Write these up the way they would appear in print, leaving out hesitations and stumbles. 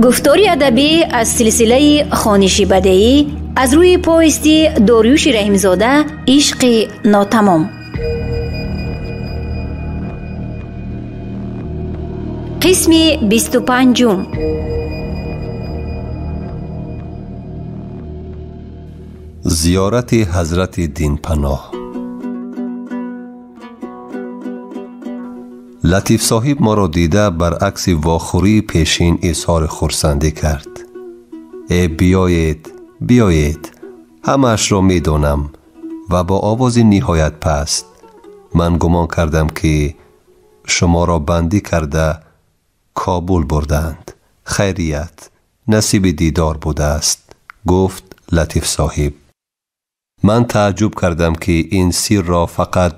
Гуфтори адабӣ аз силсилаи хониши бадеӣ аз рӯи повести Дориюши Раҳимзода «Ишқи нотамом». Қисми 25. Зиёрати ҳазрати Динпаноҳ. Латиф соҳиб моро дида баръакси вохӯрии пешин изҳори хурсандӣ кард. Э, биёед, биёед, ҳамаашро медонам, ва бо овози ниҳоят паст: ман гумон кардам, ки шуморо бандӣ карда Кобул бурдаанд. Хайрият, насиби дидор будааст, гуфт Латиф соҳиб. Ман тааҷҷуб кардам, ки ин сирро фақат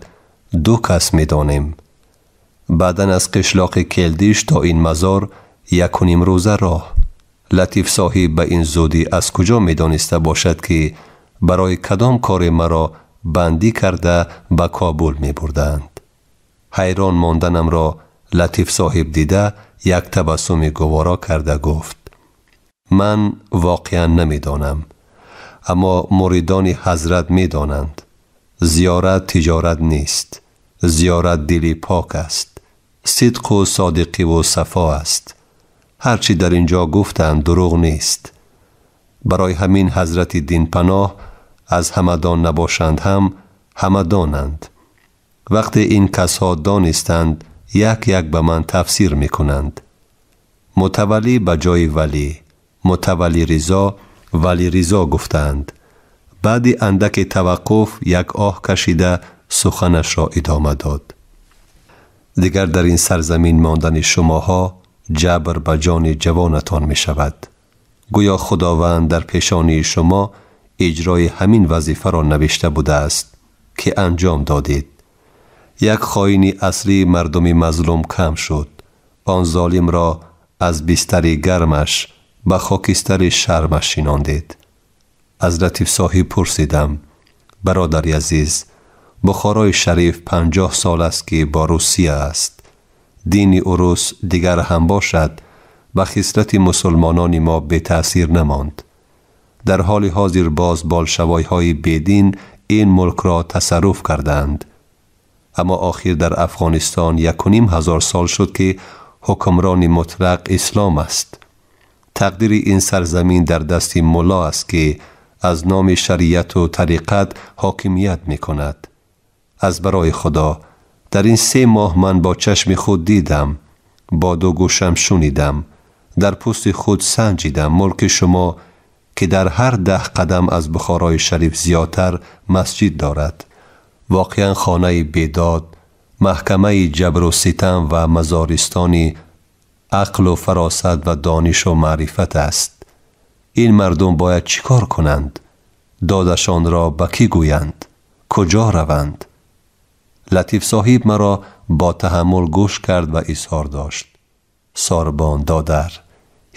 ду кас медонем. Баъдан аз қишлоқи Келдиш то ин мазор якуним рӯза роҳ. Латиф соҳиб ба ин зудӣ аз куҷо медониста бошад, ки барои кадом коре маро бандӣ карда ба Кобул мебурданд? Ҳайрон монданамро Латиф соҳиб дида, як табассуми гуворо карда гуфт: ман воқеан намедонам, аммо муридони ҳазрат медонанд. Зиёрат тиҷорат нест, зиёрат дили пок аст, сидқу содиқиву сафо аст. Ҳарчи дар ин ҷо гуфтанд, дурӯғ нест. Барои ҳамин ҳазрати Динпаноҳ аз ҳамадон набошанд ҳам ҳамадонанд. Вақте ин касҳо донистанд, як як ба ман тафсир мекунанд. Мутаваллӣ ба ҷои валӣ, мутаваллӣ Ризо, вали Ризо гуфтаанд. Баъди андаке таваққуф як оҳ кашида суханашро идома дод: дигар дар ин сарзамин мондани шумоҳо ҷабр ба ҷони ҷавонатон мешавад. Гӯё Худованд дар пешонии шумо иҷрои ҳамин вазифаро навишта будааст, ки анҷом додед. Як хоини аслии мардуми мазлум кам шуд. Он золимро аз бистари гармаш ба хокистари шармаш шинондед. Аз Латиф соҳиб пурсидам: бародари азиз, Бухорои Шариф 50 сол аст, ки бо Русия аст. Дини урус дигар ҳам бошад, ба хислати мусулмонони мо бетаъсир намонд. Дар ҳоли ҳозир боз болшавойҳои бедин ин мулкро тасарруф кардаанд. Аммо охир дар Афғонистон 1500 сол шуд, ки ҳукмрони мутлақ ислом аст. Тақдири ин сарзамин дар дасти мулло аст, ки аз номи шариату тариқат ҳокимият мекунад. Аз барои Худо, дар ин 3 моҳ ман бо чашми худ дидам, бо ду гӯшам шунидам, дар пӯсти худ санҷидам мулки шумо, ки дар ҳар 10 қадам аз Бухорои Шариф зиёдтар масҷид дорад, воқеан хонаи бедод, маҳкамаи ҷабру ситам ва мазористони ақлу фаросат ва донишу маърифат аст. Ин мардум бояд чӣ кор кунанд? Додашонро ба кӣ гӯянд? Куҷо раванд? Латиф соҳиб маро бо таҳаммул гӯш кард ва изҳор дошт: сорбон додар,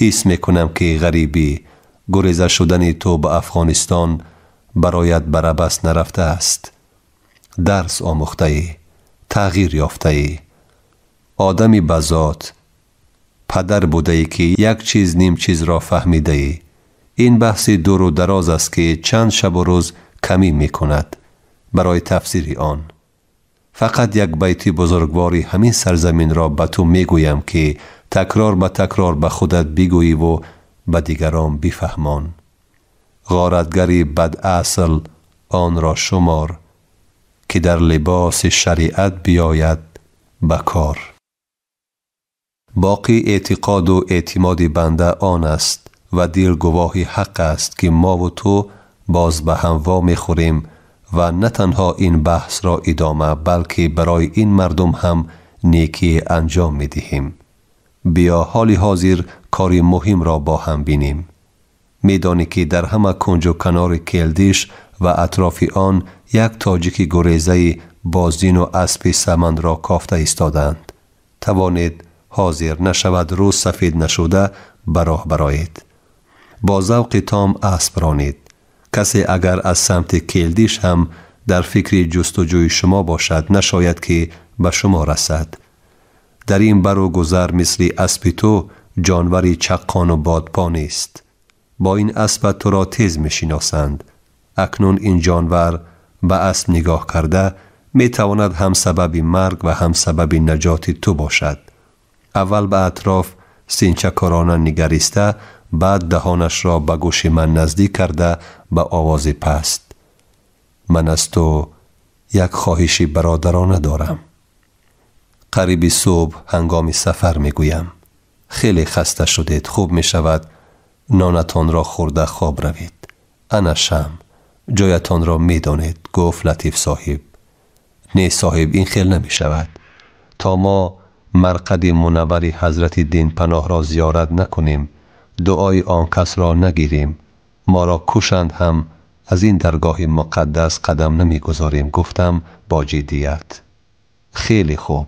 ҳис мекунам, ки ғарибӣ, гуреза шудани ту ба Афғонистон бароят барабас нарафтааст. Дарс омӯхтаӣ, тағйир ёфтаӣ. Одами ба зот падар будаӣ, ки як чиз ним чизро фаҳмидаӣ. Ин баҳси дуру дароз аст, ки чанд шабу рӯз камӣ мекунад барои тафсири он. Фақат як байти бузургвори ҳамин сарзаминро ба ту мегӯям, ки такрор ба такрор ба худат бигӯиву ба дигарон бифаҳмон. Ғоратгари бадасл онро шумор, ки дар либоси шариат биёяд ба кор. Боқӣ эътиқоду эътимоди банда он аст ва дил гувоҳи ҳақ аст, ки мову ту боз ба ҳам во мехӯрем ва на танҳо ин баҳсро идома, балки барои ин мардум ҳам некӣ анҷом медиҳем. Биё ҳоли ҳозир кори муҳимро бо ҳам бинем. Медонӣ, ки дар ҳама кунҷу канори Келдиш ва атрофи он як тоҷики гурезаи бо зину аспи самандро кофта истодаанд. Тавонед, ҳозир нашавад рӯз сафед нашуда ба роҳ бароед. Бо завқи том асп ронед. Касе агар аз самти Келдиш ҳам дар фикри ҷустуҷӯи шумо бошад, нашояд, ки ба шумо расад. Дар ин бару гузар мисли аспи ту ҷонвари чаққону бодпо нест. Бо ин аспат туро тез мешиносанд. Акнун ин ҷонвар ба асп нигоҳ карда метавонад ҳам сабаби марг ва ҳам сабаби наҷоти ту бошад. Аввал ба атроф синчакорона нигариста, баъд даҳонашро ба гӯши ман наздик карда ба овози паст: ман аз ту як хоҳиши бародарона дорам. Қариби субҳ ҳангоми сафар мегӯям. Хеле хаста шудед, хуб мешавад нонатонро хӯрда хоб равед. Ана шам, ҷоятонро медонед, гуфт Латиф соҳиб. Не соҳиб, ин хел намешавад. То мо марқади мунаввари ҳазрати динпаноҳро зиёрат накунем, дуои он касро нагирем, моро кушанд ҳам аз ин даргоҳи муқаддас қадам намегузорем, гуфтам бо ҷиддият. Хеле хуб,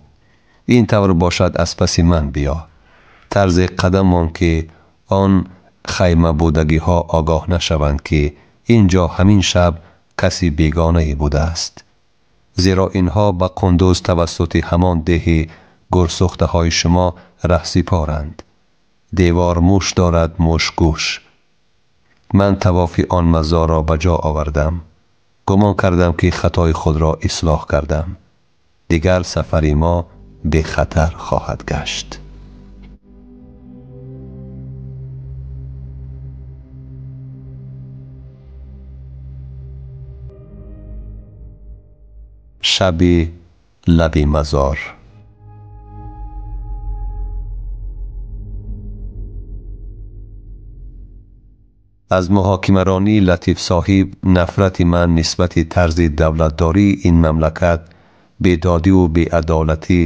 ин тавр бошад, аз паси ман биё. Тарзи қадамон ки он хаймабудагиҳо огоҳ нашаванд ки ин ҷо ҳамин шаб каси бегонае будааст. Зеро инҳо ба Қундуз тавассути ҳамон деҳи гурсӯхтаҳои шумо раҳсипоранд. Девор муш дорад, муш гӯш. Ман тавофи он мазорро ба ҷо овардам. Гумон кардам ки хатои худро ислоҳ кардам. Дигар сафари мо бехатар хоҳад гашт. Шаби лаби мазор. Аз муҳокимаронии Латиф соҳиб нафрати ман нисбати тарзи давлатдории ин мамлакат, бедодиву беадолатӣ,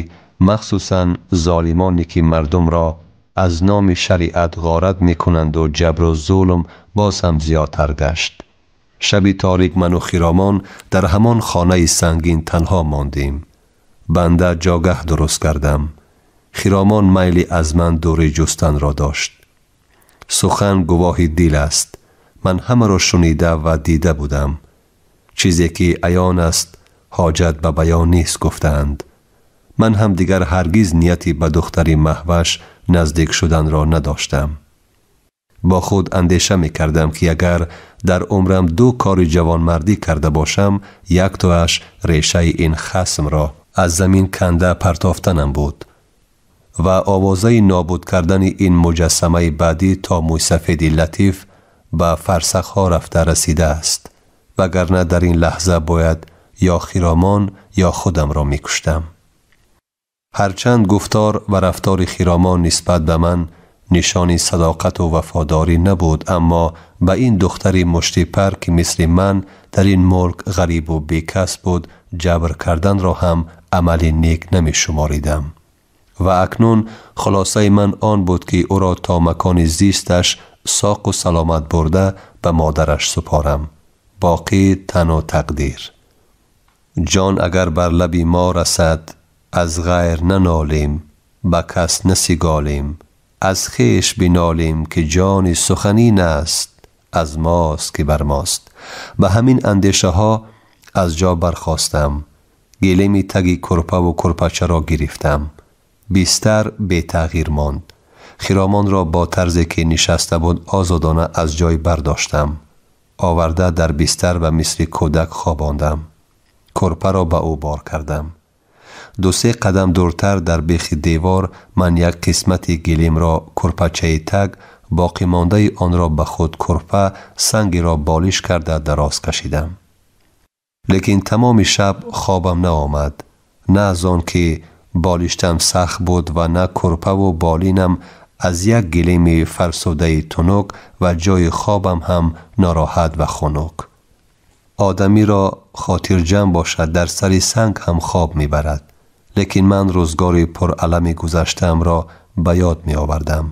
махсусан золимоне ки мардумро аз номи шариат ғорат мекунанду ҷабру зулм боз ҳам зиёдтар гашт. Шаби торик ману Хиромон дар ҳамон хонаи сангин танҳо мондем. Банда ҷогаҳ дуруст кардам. Хиромон майли аз ман дурӣ ҷустанро дошт. Сухан гувоҳи дил аст. Ман ҳамаро шунида ва дида будам. Чизе ки аён аст ҳоҷат ба баён нест, гуфтаанд. Ман ҳам дигар ҳаргиз нияти ба духтари Маҳваш наздик шуданро надоштам. Бо худ андеша мекардам ки агар дар умрам ду кори ҷавонмардӣ карда бошам, яктоаш решаи ин хасмро аз замин канда партофтанам буд ва овозаи нобуд кардани ин муҷассамаи баъдӣ то мӯйсафеди Латиф ба фарсахҳо рафта расидааст, вагарна дар ин лаҳза бояд ё Хиромон ё худамро мекуштам. Ҳарчанд гуфтор ва рафтори Хиромон нисбат ба ман нишони садоқату вафодорӣ набуд, аммо ба ин духтари муштипар ки мисли ман дар ин мулк ғарибу бекас буд, ҷабр карданро ҳам амали нек намешуморидам. Ва акнун хулосаи ман он буд ки ӯро то макони зисташ соқу саломат бурда ба модараш супорам. Боқӣ тану тақдир. Ҷон агар бар лаби мо расад, аз ғайр нанолем, ба кас насиголем, аз хеш бинолем ки ҷони суханин аст, аз мост ки бар мост. Ба ҳамин андешаҳо аз ҷо бархостам. Гелеми таги курпаву курпачаро гирифтам. Бистар бетағйир монд. Хиромонро бо тарзе ки нишаста буд озодона аз ҷой бардоштам. Оварда дар бистар ба мисли кӯдак хобондам. Курпаро ба ӯ бор кардам. Ду-се қадам дуртар дар бехи девор ман як қисмати гилемро курпачаи таг, боқимондаи онро ба худ курпа, сангеро болиш карда дароз кашидам. Лекин тамоми шаб хобам наомад. На аз он ки болиштам сахт буд ва на курпаву болинам аз як гилеми фарсудаи тунук ва ҷои хобам ҳам нороҳат ва хунук. Одамиро хотирҷамъ бошад дар сари санг ҳам хоб мебарад. Лекин ман рӯзгори пуралами гузаштаамро ба ёд меовардам.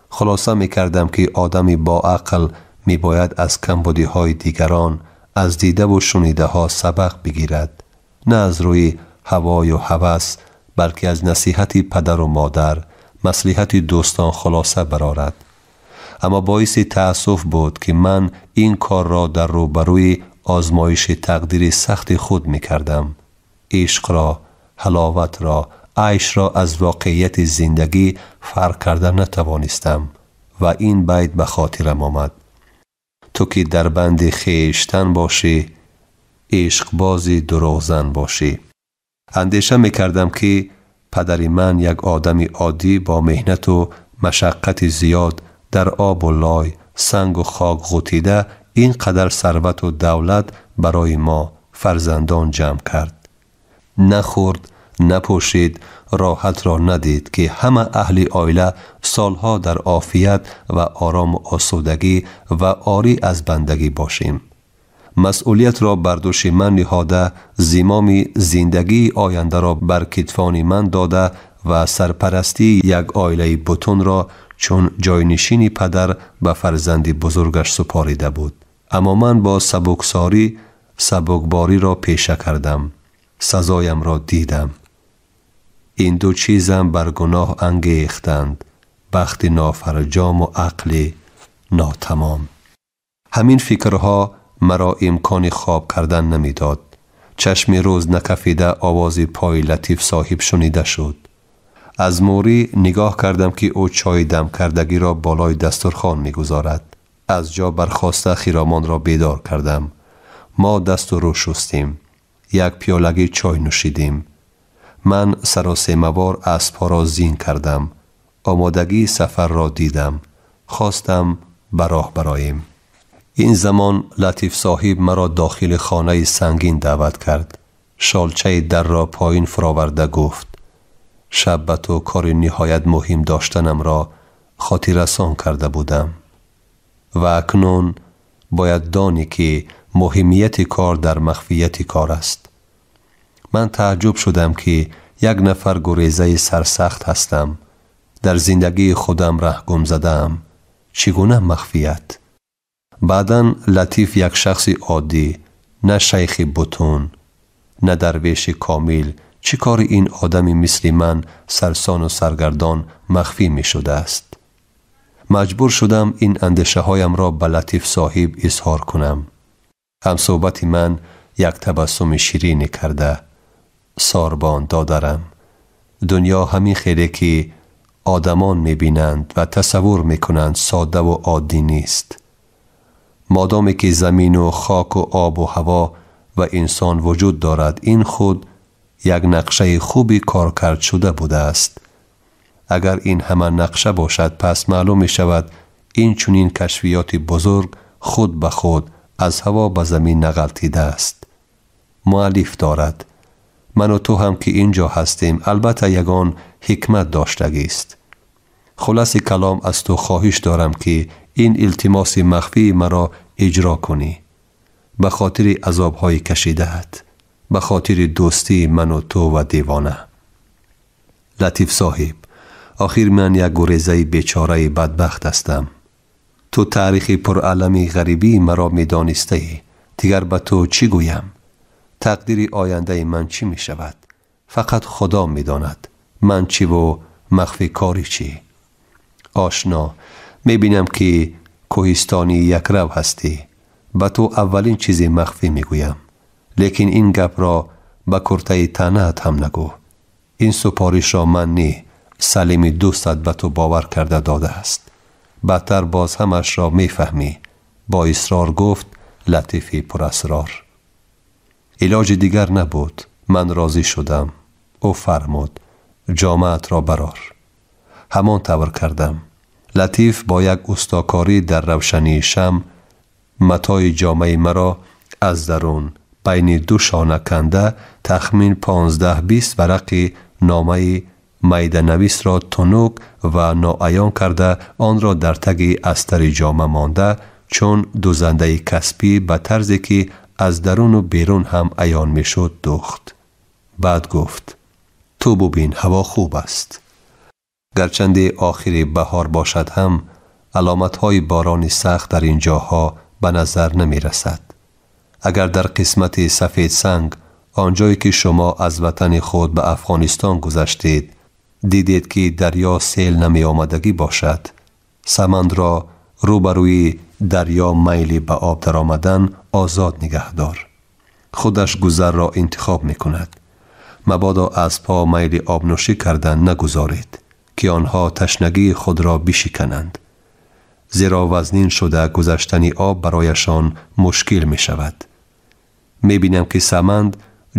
Хулоса мекардам ки одами боақл мебояд аз камбудиҳои дигарон, аз дидаву шунидаҳо сабақ бигирад, на аз рӯи ҳавою ҳавас, балки аз насиҳати падару модар, маслиҳати дӯстон хулоса барорад. Аммо боиси таассуф буд ки ман ин корро дар рӯбарӯи озмоиши тақдири сахти худ мекардам. Ишқро, ҳаловатро, айшро аз воқеияти зиндагӣ фарқ карда натавонистам ва ин байт ба хотирам омад: ту ки дар банди хештан бошӣ, ишқбози дурӯғзан бошӣ. Андеша мекардам, ки падари ман як одами оддӣ бо меҳнату машаққати зиёд дар обу лой, сангу хок ғутида ин қадар сарвату давлат барои мо фарзандон ҷамъ кард. Нахӯрд, напӯшид, роҳатро надид, ки ҳама аҳли оила солҳо дар офият ва орому осудагӣ ва орӣ аз бандагӣ бошем. Масъулиятро бар дӯши ман ниҳода, зимоми зиндагии ояндаро бар китфони ман дода ва сарпарастии як оилаи бутунро чун ҷойнишини падар ба фарзанди бузургаш супорида буд. Аммо ман бо сабуксорӣ сабукбориро пеша кардам, сазоямро дидам. Ин ду чизам бар гуноҳ ангехтанд: бахти нофарҷому ақли нотамом. Ҳамин фикрҳо маро имкони хоб кардан намедод. Чашми рӯз накафида овози пои Латиф соҳиб шунида шуд. Аз мӯрӣ нигоҳ кардам, ки ӯ чойи дамкардагиро болои дастурхон мегузорад. Аз ҷо бархоста хиромонро бедор кардам. Мо дасту рӯ шустем, як пиёлагӣ чой нӯшидем. Ман саросемавор аспҳоро зин кардам. Омодагии сафарро дидам. Хостам ба роҳ бароем. Ин замон Латиф соҳиб маро дохили хонаи сангин даъват кард. Шолчаи дарро поин фуроварда гуфт: шаб ба ту кори ниҳоят муҳим доштанамро хотиррасон карда будам ва акнун бояд донӣ, ки муҳимияти кор дар махфияти кор аст. Ман тааҷҷуб шудам, ки як нафар гурезаи сарсахт ҳастам, дар зиндагии худам раҳгум задаам. Чӣ гуна махфият? Баъдан Латиф як шахси оддӣ, на шайхи бутун, на дарвеши комил, чӣ кори ин одами мисли ман сарсону саргардон махфӣ мешудааст? Маҷбур шудам ин андешаҳоямро ба Латиф соҳиб изҳор кунам. Ҳамсӯҳбати ман як табассуми ширине карда: сорбон додарам, дунё ҳамин хеле ки одамон мебинанд ва тасаввур мекунанд соддаву оддӣ нест. Модоме ки замину хоку обу ҳаво ва инсон вуҷуд дорад, ин худ як нақшаи хуби коркардшуда будааст. Агар ин ҳама нақша бошад, пас маълум мешавад, ин чунин кашфиёти бузург худ ба худ аз ҳаво ба замин нағалтидааст, муаллиф дорад. Ману ту ҳам ки ин ҷо ҳастем, албатта ягон ҳикмат доштагист. Хулоси калом, аз ту хоҳиш дорам, ки ин илтимоси махфии маро иҷро кунӣ, ба хотири азобҳои кашидаат, ба хотири дӯстии ману ту ва девона. Латиф соҳиб, охир ман як гурезаи бечораи бадбахт ҳастам. Ту таърихи пуралами ғарибии маро медонистаӣ. Дигар ба ту чӣ гӯям? Тақдири ояндаи ман чӣ мешавад, фақат Худо медонад. Ман чиву махфикорӣ чӣ? Ошно, мебинам, ки кӯҳистонии якрав ҳастӣ. Ба ту аввалин чизи махфӣ мегӯям, лекин ин гапро ба куртаи танаат ҳам нагӯ. Ин супоришро ман не, Салими дӯстат ба ту бовар карда додааст. Баъдтар боз ҳамашро мефаҳмӣ, бо исрор гуфт Латифи пурасрор. Илоҷи дигар набуд, ман розӣ шудам. Ӯ фармуд: ҷомаатро барор. Ҳамон тавр кардам. Латиф бо як устокорӣ дар равшании шам матои ҷомаи маро аз дарун байни ду шона канда, тахмин 15-20 варақи номаи майданависро тунук ва ноаён карда, онро дар таги астари ҷома монда, чун дузандаи касбӣ ба тарзе ки аз даруну берун ҳам аён мешуд духт. Баъд гуфт: ту бубин, ҳаво хуб аст. Гарчанде охири баҳор бошад ҳам, аломатҳои борони сахт дар ин ҷоҳо ба назар намерасад. Агар дар қисмати Сафедсанг, он ҷое ки шумо аз ватани худ ба Афғонистон гузаштед, дидед, ки дарё сел намеомадагӣ бошад, самандро рӯбарӯи дарё майли ба об даромадан озод нигаҳдор. Худаш гузарро интихоб мекунад. Мабодо аспҳо майли обнӯшӣ кардан нагузоред, ки онҳо ташнагии худро бишикананд, зеро вазнин шуда гузаштани об барояшон мушкил мешавад. Мебинам ки Саманд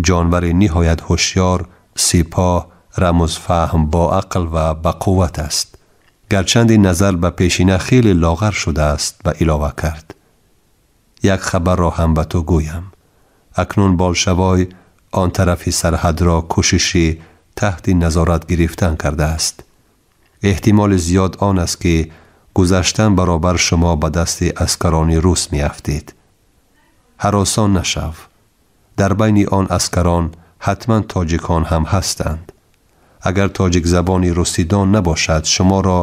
ҷонвари ниҳоят ҳушёр, сипоҳ, рамузфаҳм, бо ақл ва ба қувват аст. Гарчанде назар ба пешина хеле лоғар шудааст, ба илова кард: як хабарро ҳам ба ту гӯям. Акнун Болшевой он тарафи сарҳадро кӯшиши таҳти назорат гирифтан кардааст. Эҳтимоли зиёд он аст, ки гузаштан баробар шумо ба дасти аскарони рус меафтед. Ҳаросон нашав. Дар байни он аскарон ҳатман тоҷикон ҳам ҳастанд. Агар тоҷик забони русидон набошад, шуморо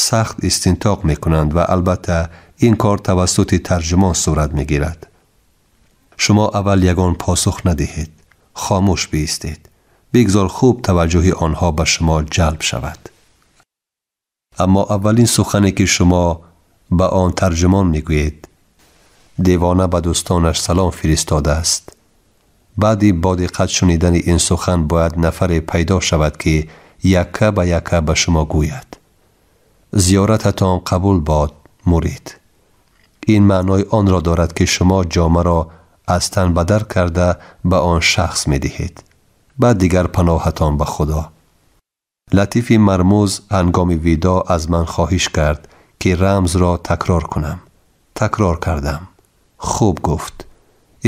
сахт истинтоқ мекунанд ва албатта ин кор тавассути тарҷумон сурат мегирад. Шумо аввал ягон посух надиҳед, хомӯш биистед. Бигзор хуб таваҷҷӯҳи онҳо ба шумо ҷалб шавад. Аммо аввалин сухане ки шумо ба он тарҷумон мегӯед: девона ба дӯстонаш салом фиристодааст. Баъди бо диққат шунидани ин сухан бояд нафаре пайдо шавад, ки якка ба якка ба шумо гӯяд: зиёрататон қабул бод, мурид. Ин маънои онро дорад, ки шумо ҷомаро аз тан бадар карда ба он шахс медиҳед. Баъд дигар паноҳатон ба Худо. Латифи мармуз ҳангоми видоъ аз ман хоҳиш кард, ки рамзро такрор кунам. Такрор кардам. Хуб гуфт.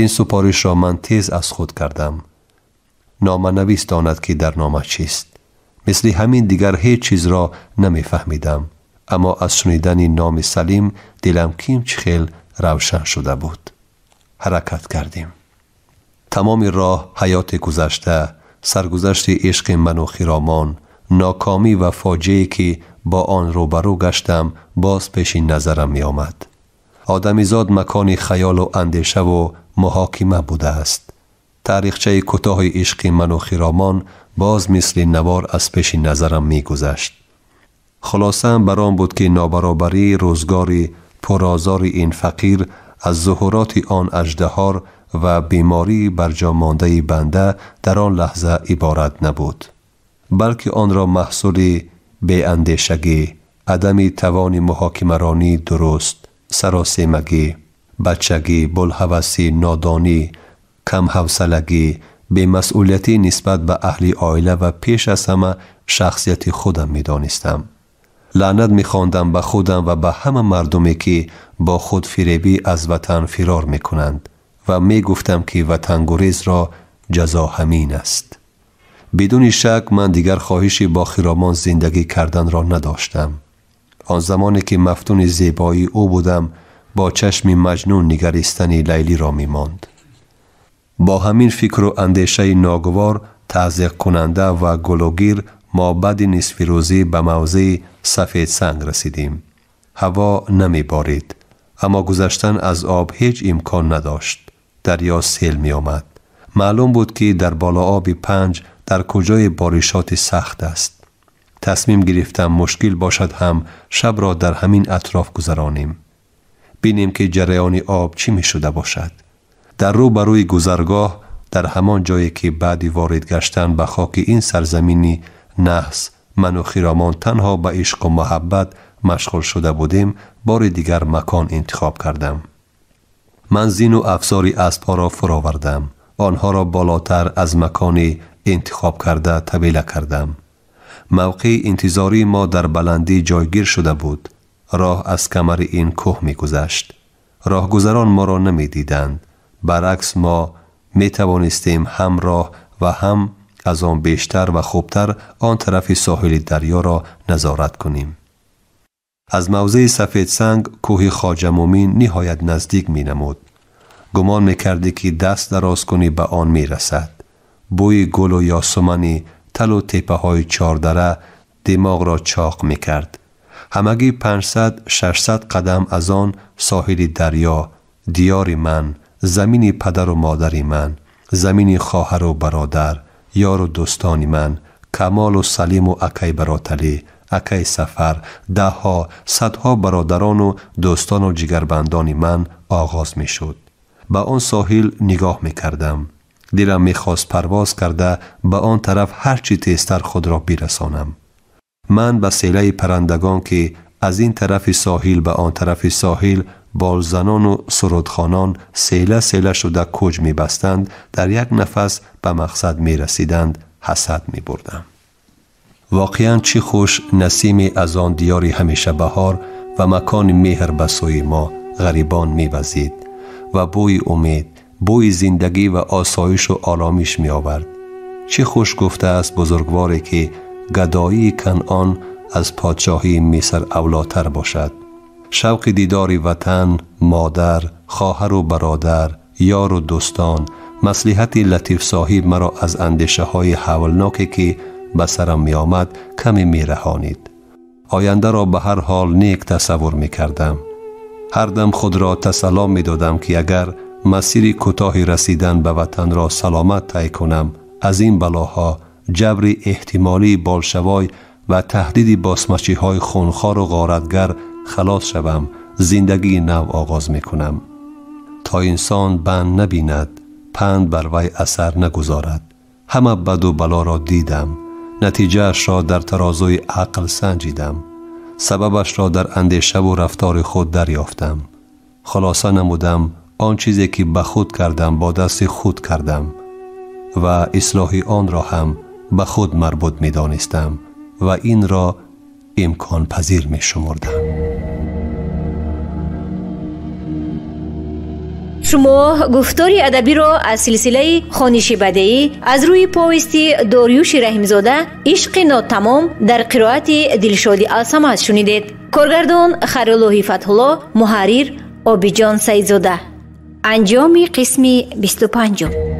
Ин супоришро ман тез аз худ кардам. Номанавис донад, ки дар нома чист. Мисли ҳамин дигар ҳеҷ чизро намефаҳмидам, аммо аз шунидани номи Салим дилам кимчи хел равшан шуда буд. Ҳаракат кардем. Тамоми роҳ ҳаёти гузашта, саргузашти ишқи ману Хиромон, нокомӣ ва фоҷиае, ки бо он рӯбарӯ гаштам, боз пеши назарам меомад. Одамизод макони хаёлу андешаву муҳокима будааст. Таърихчаи кӯтоҳи ишқи ману Хиромон боз мисли навор аз пеши назарам мегузашт. Хулосаам бар он буд, ки нобаробарии рӯзгори пурозори ин фақир аз зуҳуроти он аждаҳор ва бемории барҷомондаи банда дар он лаҳза иборат набуд, балки онро маҳсули беандешагӣ, адами тавони муҳокимаронии дуруст, саросемагӣ, бачагӣ, булҳавасӣ, нодонӣ, камҳавсалагӣ, бемасъулиятӣ нисбат ба аҳли оила ва пеш аз ҳама шахсияти худам медонистам. Лаънат мехондам ба худам ва ба ҳама мардуме, ки бо худфиребӣ аз ватан фирор мекунанд, ва мегуфтам, ки ватангурезро ҷазо ҳамин аст. Бидуни шак ман дигар хоҳиши бо Хиромон зиндагӣ карданро надоштам. Он замоне ки мафтуни зебоии ӯ будам, бо чашми маҷнун нигаристани Лайлиро мемонд. Бо ҳамин фикру андешаи ногувор, тазйиқкунанда ва гулугир мо баъди нисфирӯзӣ ба мавзеи Сафедсанг расидем. Ҳаво намеборид, аммо гузаштан аз об ҳеҷ имкон надошт. Дарё сел меомад. Маълум буд, ки дар болооби Панҷ дар куҷои боришоти сахт аст. Тасмим гирифтам, мушкил бошад ҳам, шабро дар ҳамин атроф гузаронем. Бинем, ки ҷараёни об чӣ мешуда бошад. Дар рӯ ба рӯи гузаргоҳ, дар ҳамон ҷое, ки баъди ворид гаштан ба хоки ин сарзамини наҳс ману Хиромон танҳо ба ишқу муҳаббат машғул шуда будем, бори дигар макон интихоб кардам. Ман зину афзори аспҳоро фуровардам. Онҳоро болотар аз макони интихоб карда табела кардам. Мавқеи интизории мо дар баландӣ ҷойгир шуда буд. Роҳ аз камари ин кӯҳ мегузашт. Роҳгузарон моро намедиданд. Баръакс, мо метавонистем ҳам роҳ ва ҳам аз он бештар ва хубтар он тарафи соҳили дарёро назорат кунем. Аз мавзеи Сафедсанг кӯҳи Хоҷамӯмин ниҳоят наздик менамуд. Гумон мекардӣ, ки даст дароз кунӣ, ба он мерасад. Бӯи гулу ёсумани талу теппаҳои чордара димоғро чоқ мекард. Ҳамагӣ 500-600 қадам аз он соҳили дарё, диёри ман, замини падару модари ман, замини хоҳару бародар, ёру дӯстони ман, Камолу Салиму акай Бароталӣ, акай Сафар, даҳҳо, садҳо бародарону дӯстону ҷигарбандони ман оғоз мешуд. Ба он соҳил нигоҳ мекардам. Дилам мехост парвоз карда ба он тараф ҳарчи тезтар худро бирасонам. Ман ба селаи паррандагон, ки аз ин тарафи соҳил ба он тарафи соҳил болзанону сурудхонон села села шуда кӯч мебастанд, дар як нафас ба мақсад мерасиданд, ҳасад мебурдам. Воқеан чӣ хуш насиме аз он диёри ҳамешабаҳор ва макони меҳр ба сӯи мо ғарибон мевазид ва бӯи умед, бӯи зиндагӣ ва осоишу оромиш меовард. Чӣ хуш гуфтааст бузургворе, ки гадоии Канъон аз подшоҳии Миср авлотар бошад. Шавқи дидори ватан, модар, хоҳару бародар, ёру дӯстон, маслиҳати Латиф соҳиб маро аз андешаҳои ҳавлноке, ки ба сарам меомад, каме мераҳонид. Ояндаро ба ҳар ҳол нек тасаввур мекардам. Ҳар дам худро тасалло медодам, ки агар масири кӯтоҳи расидан ба ватанро саломат тай кунам, аз ин балоҳо, ҷабри эҳтимолии болшавой ва таҳдиди босмачиҳои хунхору ғоратгар халос шавам, зиндагии нав оғоз мекунам. То инсон банд набинад, панд бар вай асар нагузорад. Ҳама баду балоро дидам, натиҷаашро дар тарозуи ақл санҷидам, сабабашро дар андешаву рафтори худ дарёфтам. Хулоса намудам, он чизе ки ба худ кардам, бо дасти худ кардам ва ислоҳи онро ҳам ба худ марбут медонистам ва инро имконпазир мешумурдам. Шумо гуфтори адабиро аз силсилаи хониши бадеӣ аз рӯи повести Дориюши Раҳимзода «Ишқи нотамом» дар қироати Дилшоди Алсамад шунидед. Коргардон Хайруллоҳи Фатҳулло, муҳаррир Обиҷон Саидзода. Анҷоми қисми 25.